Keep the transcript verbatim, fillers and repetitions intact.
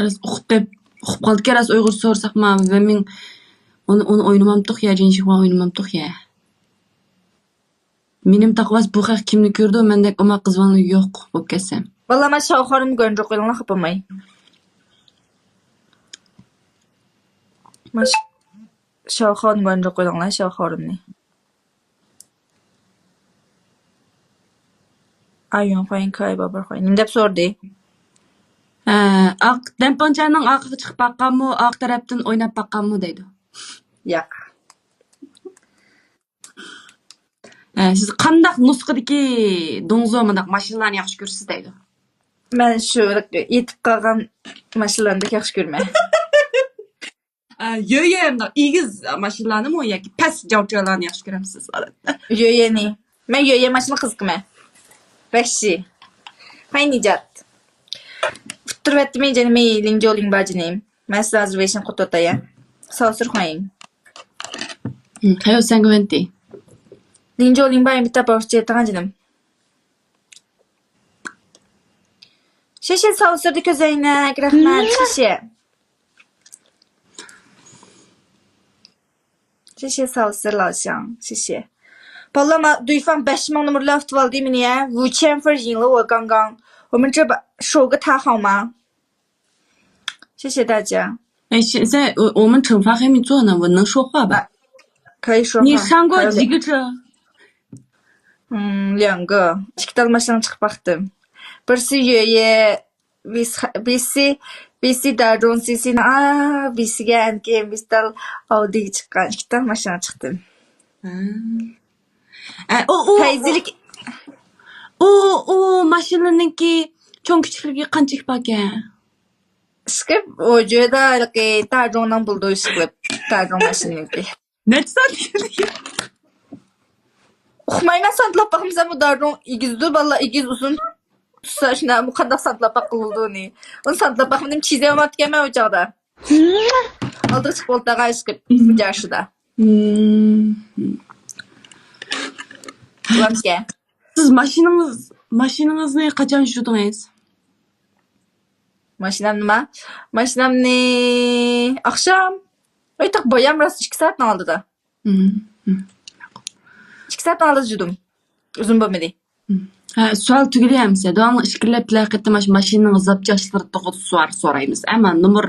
راست ئۇقۇپ، ئۇقۇپ قالدىكەن، راست ئۇيغۇرچە سورىساقمۇ، ۋېمىڭ ئۇنى، ئۇنى ئوينىمامتۇق يا، جىنشىخۇا ئوينىمامتۇق يا. مېنىم تاقىۋاس بۇ خەق كىمنى كۆردى، مەندەك ئوماق قىز بالىنى يوق بولۇپ كەتسەم. بالىلار، مانا شاۋخۇانىمنى گۇەنجۇ قويۇڭلار، خاپىماي. ماش-، شاۋخۇانىمنى گۇەنجۇ قويۇڭلار، شاۋخۇانىمنى. ئايۇن خويۇڭ، كاي بابۇر خويۇڭ. نېمە دەپ سورىدى؟ ھە، ئاق دەمپىڭچانىڭ ئارقىغا چىقىپ باققانمۇ، ئارقا تەرەپتىن ئويناپ باققانمۇ دەيدۇ. ياق. ھە، سىز قانداق نۇسخىدىكى دۇڭزۇ مۇنداق ماشىنىلارنى ياخشى كۆرىسىز دەيدۇ. مەن شۇ يېتىپ قالغان ماشىنىلارنى بەك ياخشى كۆرىمەن. ئە، يۆيە مۇنداق ئېگىز ماشىنىلارنىمۇ ياكى پەس جاۋچالارنى ياخشى كۆرەمسىز، ئادەتتە؟ يۆيەنى. مەن يۆيە ماشىنا قىزىقىمەن. ۋەھشىي. ھاي نىجات. ئۇتتۇرۇۋەتتىمى جېنىمى لىڭجو لىڭبا جېنىم. مەن سىزگە ھازىر ۋېيشىن قوتۇۋاتاي. ساۋسىر خويىڭ. ھە، خەير سەنگە ۋەنتى. لىڭجو لىڭبا يېمىتاپ ئاۋۇشچى يېتىغان جېنىم. شېشە ساۋسىردا كۆزەينەك، رەھمەت، شېشە. شېشە ساۋسىر لاشاڭ، شېشە. بالام، دۇيفاڭ بەش مىڭ نومۇرلار ئۇتۇپ ئالدى مېنى يا. ۋۇچيەنفېر يىڭلى ۋوگاڭگاڭ. ۋومېن چې شوگې تاخاڭما. شېشە داجا. 哎，现在我我们惩罚黑名做呢，我能说话吧？可以说话。你伤过几个车？嗯，两个. ئىككى تال ماشىنىغا چىقىپ باقتىم. بىرسى يۆيە، بىرسى، بىرسى داجۇڭ سىسىنى، ئا، بىرسىگە ئەنكەي بىستال ئاۋدىگە چىققان ئىككى تال ماشىنىغا چىقتىم. ئە، ئۇ، ئۇ، پەيزىلىك. ئۇ، ئۇ ماشىنىنىڭكى چوڭ كىچىكلىكى قانچىلىك باركەن؟ ئىشقىلىپ، ئۇ جۆدا ھېلىقى تاجۇڭنىڭ بۇلدۇر ئىشقىلىپ، تاجۇڭ ماشىنىنىڭكى. نەچچە سانتىمېتىر؟ ئۇقمايمەن، سانتىلاپ باقمىسام، بۇ داجۇڭ ئېگىزدۇ، بالىلار، ئېگىز ئۇزۇن تۇتسا، شۇنداق، بۇ قانداق سانتىلاپ باققىلى بولىدۇ ئۇنى؟ ئۇنى سانتىلاپ باقمىدىم، چىزىۋالماپتىكەنمەن ئۇ چاغدا. ئالدىغا چىقىپ ئولتۇرغان ئىشقىلىپ، جاشىدا. بولامسىكەن. سىز ماشىنىڭىز، ماشىنىڭىزنى قاچان يۇدىڭىز؟ ماشىنام نېمە؟ ماشىنامنى ئاخشام. ئاي، تاق بايام راست ئىككى سائەتنىڭ ئالدىدا. مم، مم. ئىككى سائەتنىڭ ئالدىدا يۇدۇم. ئۇزۇن بولمىدى. مم. ھە، سوئال تۈگىدى ئەمىسە. داۋاملىق ئىككىلەپ ھەر قېتىم ماش-، ماشىنىنىڭ زاپچاسلىرى توغرىدا سوئال سورايمىز. ئەمما نومۇر